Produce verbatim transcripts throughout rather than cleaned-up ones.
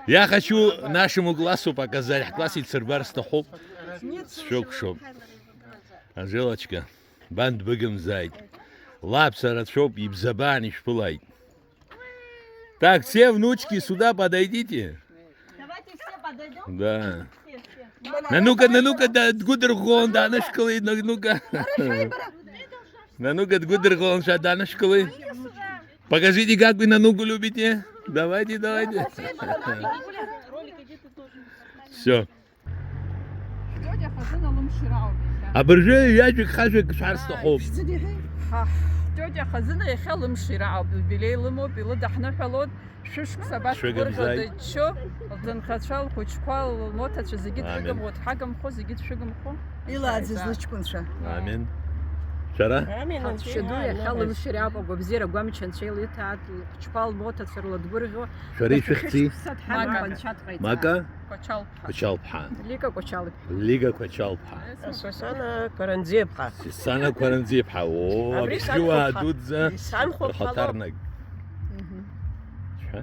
Я хочу нашему классу показать, ҳкласс ицырбар сҭахуп. Сшәыкәшоуп. Анжелочка, бан дбыгымзааит. Лаԥса рацәоуп, ибзабан, ишәԥылааит. Так, все внучки сюда подойдите. Давайте все подойдём. Да. Все, все. Нанука, Нанука, да, дгәыдырӷәӷәон, данышьклеит, Нанука. Нанука дгәыдырӷәӷәон, ша данышьклеит. Покажите, как вы Нануку любите. Давайте, давайте. Все. Ҳтиотиа хазына лымшира ауп иахьа. Абыржәы ҩажәик хажәик шәҳәар сҭахуп. Ҳа, ҳтиотиа хазына иахьа лымшира ауп, иубилеи лымоуп, илыдаҳныҳәалоит, шәышықәса абас Шәыгымзааит. Дгәырӷьо дыччо, лҭынхацәа, лхәыҷқәа, лмоҭацәа зегьы Амин. Дшәыгымхо, дҳагымхо, зегьы дшәыгымхо. Илааӡаз лыҷкәынцәа. Амин. Шәара? Амин, Ҳа, анцәа ду иахьа иҳәа, лымшира ауп, агәабзиара агәамч анцәа илиҭааит, лхәыҷқәа, лмоҭацәа рыла дгәырӷьо. Шәара ишәыхьӡи? Мака. Мака? Кәачалԥҳа. Кәачалԥҳа. Лика Кәачалԥҳа. Лига Кәачалԥҳа. Сусана Қәаранӡиаԥҳа. Сусана Қәаранӡиаԥҳа. О, абри абжьыуаа санхәыԥҳа. Дуӡӡа Санхәыԥҳа лоуп. Рхаҭарнак. Мгм. Шәа?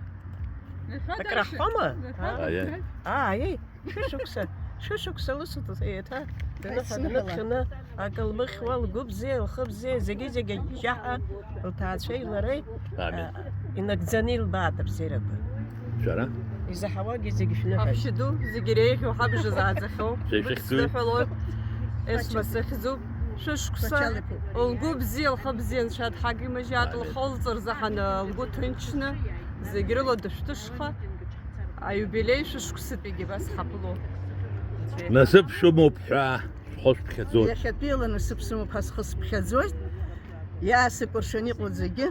Акраҳфома? Аиеи. Ааи, шәышықәса, шәышықәса лысуҭ еиҭа дныҳәа дныԥхьаны. Акы лмыхьуа, лгәы бзиа, лхы бзиа, зегьы-зегьы џьаҳа, лҭаацәеи лареи, Амин. А, инагӡаны илбааит абзиарақәа. Шәара? Изаҳауагьы зегьы шәныҳәа. Аҳәшьа ду, зегьы иреиӷьу ҳабжа зааӡахьоу. Шәа ишәыхьӡу? Быцныҳәалоит. Есма сыхьӡуп. Шәышықәса, лгәы бзиа, лхы бзиа, Анцәа дҳагимыжьааит, Амин. Лхы лҵыр заҳаны, лгәы ҭынчны, зегь рыла дышәҭышха. Аиубилеи шәышықәсатәигьы абас ҳаԥыло. Насыԥ шәымоуп ҳәа шәхы шәԥхьаӡоит. Иахьатәиала насыԥ сымоуп ҳәа схы сыԥхьаӡоит. Иаасыкәыршан иҟоу зегьы.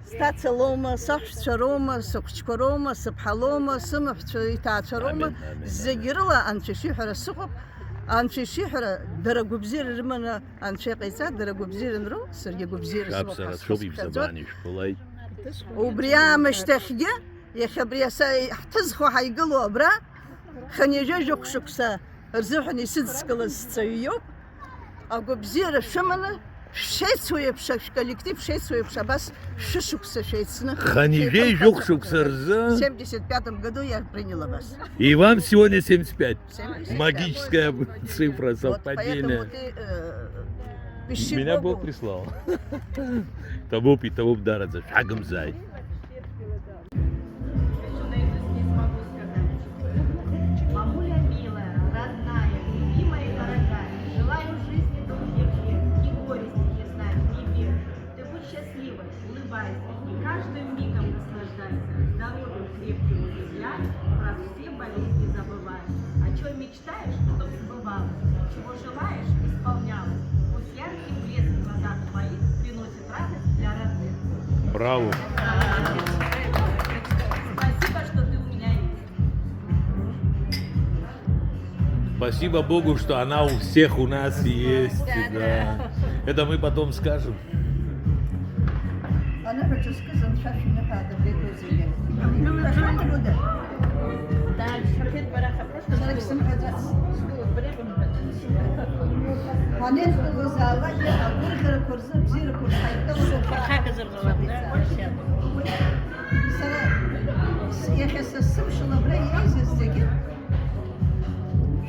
Сҭаца лоума, саҳәшьцәа роума, сыхәыҷқәа роума, сыԥҳа лоума, сымаҳәцәа, иҭаацәа роума, Амин, амин, зегь амин. Рыла Анцәа ишиҳәара сыҟоуп. Анцәа ишиҳәара, дара гәыбзиара рыманы Анцәа иҟаиҵа, дара гәыбзиара анроу, саргьы гәыбзиара сымоуп ҳәа схы сыԥхьаӡоит. Шәаԥсара шәабзиабан ишәԥылеит. Убри аамышьҭахьгьы, иахьа абри аса ҳҭызхуа ҳаигылоу абра, хынҩажәа жәохә шықәса рзыҳәан исыдыскылаз сҵаҩы иоуп. Агәабзиара шәыманы, шәшеицу еиԥш, шәколлектив шеицу еиԥш, абас шәышықәса шәеицны. Хынҩажәа жәохә шықәса рзы? В семьдесят пятом году я приняла вас. И вам сегодня семьдесят пять. Магическая цифра, вот, совпадение. Поэтому ты, э, пиши Меня Богу. Бог прислал. Ҭабуп, иҭабуп, дараӡа, шәагымзааит. Всё наизусть не смогу сказать. Мамуля милая, родная, любимая и дорогая, желаю жизни долгих лет, ни горести не знать, ни бед. Ты будь счастливой, улыбайся и каждым мигом наслаждайся. Здоровья крепкого пожелай, про все болезни забывай. О чём мечтаешь, чтоб сбывалось. Чего желаешь, исполнялось. Пусть яркий блеск в глазах твоих приносит радость для родных. Браво! Спасибо, что ты у меня есть. Спасибо Богу, что она у всех у нас есть. Да, да. Это мы потом скажем. Аныҳәаҿа зкыз анцәа шәиныҳәааит абри аҩызагьы. Ҳәашьа Маруда? Сара исымҳәаӡац. Ҳанеидтәалазаалакгьы агәырӷьарақәа рзы, абзиарақәа рзы ҳаидтәалоуп. Сара с-, иахьа са сымшала абра еизаз зегьы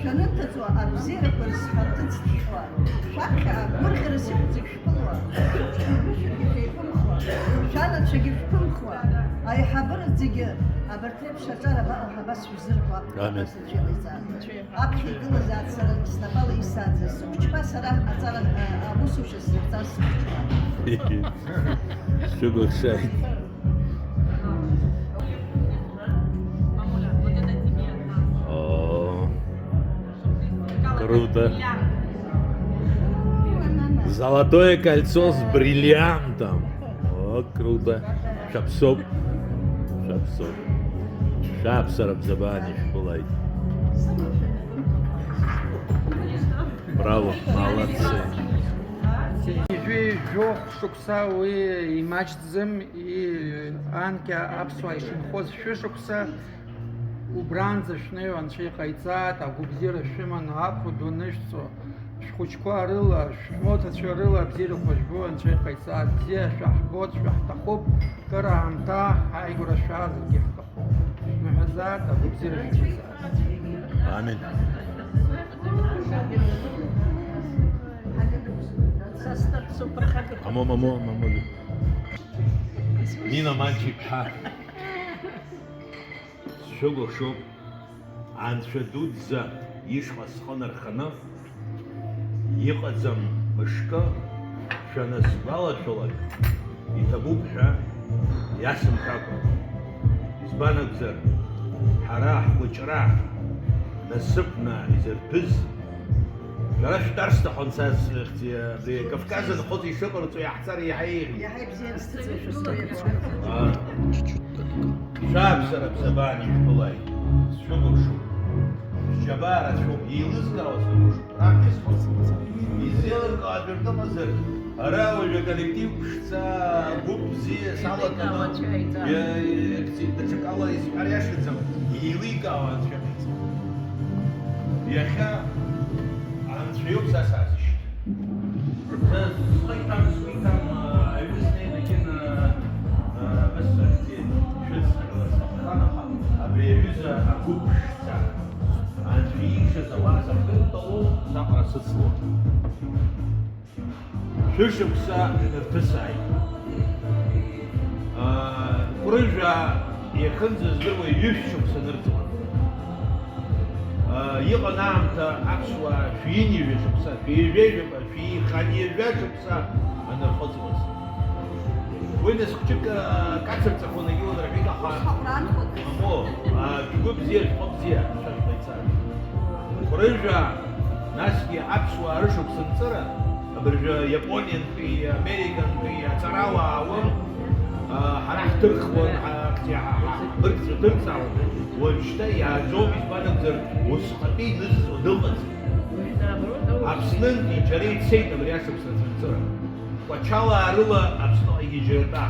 шәанынҭыҵуа, абзиарақәа рзы ҳарҭыҵ ҳәа, шәаԥхьа агәырӷьара сыхьӡ шәԥылуа, шәеиқәымхуа, шәанацәагьы шәԥымхуа, аиҳабыра зегьы абарҭ реиԥш аҿар абаҟоу ҳәа абас шәзырҳәо. Амин. Абас аӡәы иҟаиҵааит. Аԥхьа игылазаат сара снапала исааӡаз сыхәыҷқәа, сара аҵара, а, аусушьа сзырҵаз сыхәыҷқәа. Шәыгәыхшааит. О, круто. Золотое кольцо с бриллиантом. О, круто. Шәаԥсоуп. Шәаԥсоуп. Шәааԥсара бзабаан ишәԥылааит. Браво, молодцы. Ҩажәи жәохә шықәса уи имаҷӡам, и-, анкьа аԥсуаа ишынхоз шәышықәса убранӡа шәнеиуа Анцәа иҟаиҵааит, агәыбзиара шәыманы аԥхьа дунышәҵо, шәхәыҷқәа рыла, шәмоҭацәа рыла абзиарақәа жәбо Анцәа иҟаиҵааит, бзиа шәаҳбоит, шәаҳҭахуп, кыр аамҭа ҳаигәара шәаазаргьы ҳҭахуп. Шәныҳәа Амин. Амон, амон, амон. Нина Манчиԥҳа, сшәыкәыхшоуп, Анцәа дуӡӡа ишҟа схы нарханы, иҟаӡам мышкы, шәанысгәалашәалак, иҭабуп ҳәа иасымҳәакәа. Избан акәзар, ҳара ҳхәыҷра насыԥны изырҭәыз, шәара шәтәар сҭахын са, абри Кавказ анхоҵ ишыҟарҵо иаҳҵар еиҳа еиӷьын. Иаҳа ибзианы сҭыҵуа шәызҭахыз. Аа. Шәааԥсара бзабаан ишәԥылааит, сшәыкәыхшоуп. Шәџьабаа рацәоуп, еилызкаауа сҭахуп. Раԥхьа схәыцуан. Изеилымкаауа жәак ыҟазар, ара уажәы аколлектив ԥшӡа, гәыԥ бзиа салаганы, иа-, иа-, даҽакала исҳәар иашаӡам, еиликаауа анцәа иҟаиҵеит. Иахьа анцәа иоуп са саазышьҭ. Схы иҭам, сгәы иҭам, аҩны снеины, абас сахьӡеит, шәыцҳагылар сҭаххан, аха абри аҩыза агәыԥ ԥшӡа, анцәа иишаз ауаа сахьынтәалоу саҟара сыцлон. Шәышықәса шәнырҭысааит. Ҟәрыжәаа иахьынӡаздыруа ҩышә шықәса нырҵуан. Иҟан аамҭа аԥсуаа шәҩынҩажәа шықәса, шәҩажәа жәаба, шәҩыханҩажәа шықәса анырхыҵуаз. Уи нас хәҷык, а, кацырҵахуан, егьи уанарҳәит, аха... Ус ҳаҟәранхоит. Мамо, а, шәгәы бзиа, шәхы бзиа, шәа шәҟаиҵар. Ҟәрыжәаа, насгьы аԥсуаа рышықәса нҵыра, абыржәы Иапониантәи, Американтәи аҵарауаа аауан, а, ҳара ҳҭырхуан, ҳа, ҳа, ҳа, ҳбыргцәа ҭырҵаауан. Уажәшьҭа иааӡом, избан акәзар, усҟатәи инызҵо дыҟаӡам. Аԥснынтәи џьара ицеит абри ашықәс ацәырҵра. Кәачалаа рыла Аԥсныҟа игьежьратәа,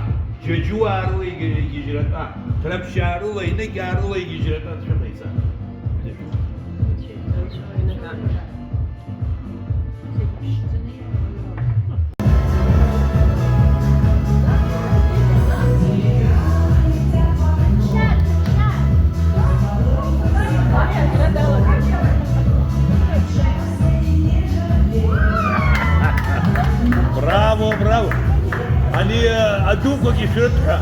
џьаџьуаа рыла игьежьратәа, ҭрапшьаа рыла, иныкьаа рыла игьежьратәа анцәа ҟаиҵа. Браво, браво! Ани, э, адуқәагьы шәрыҭ ҳәа.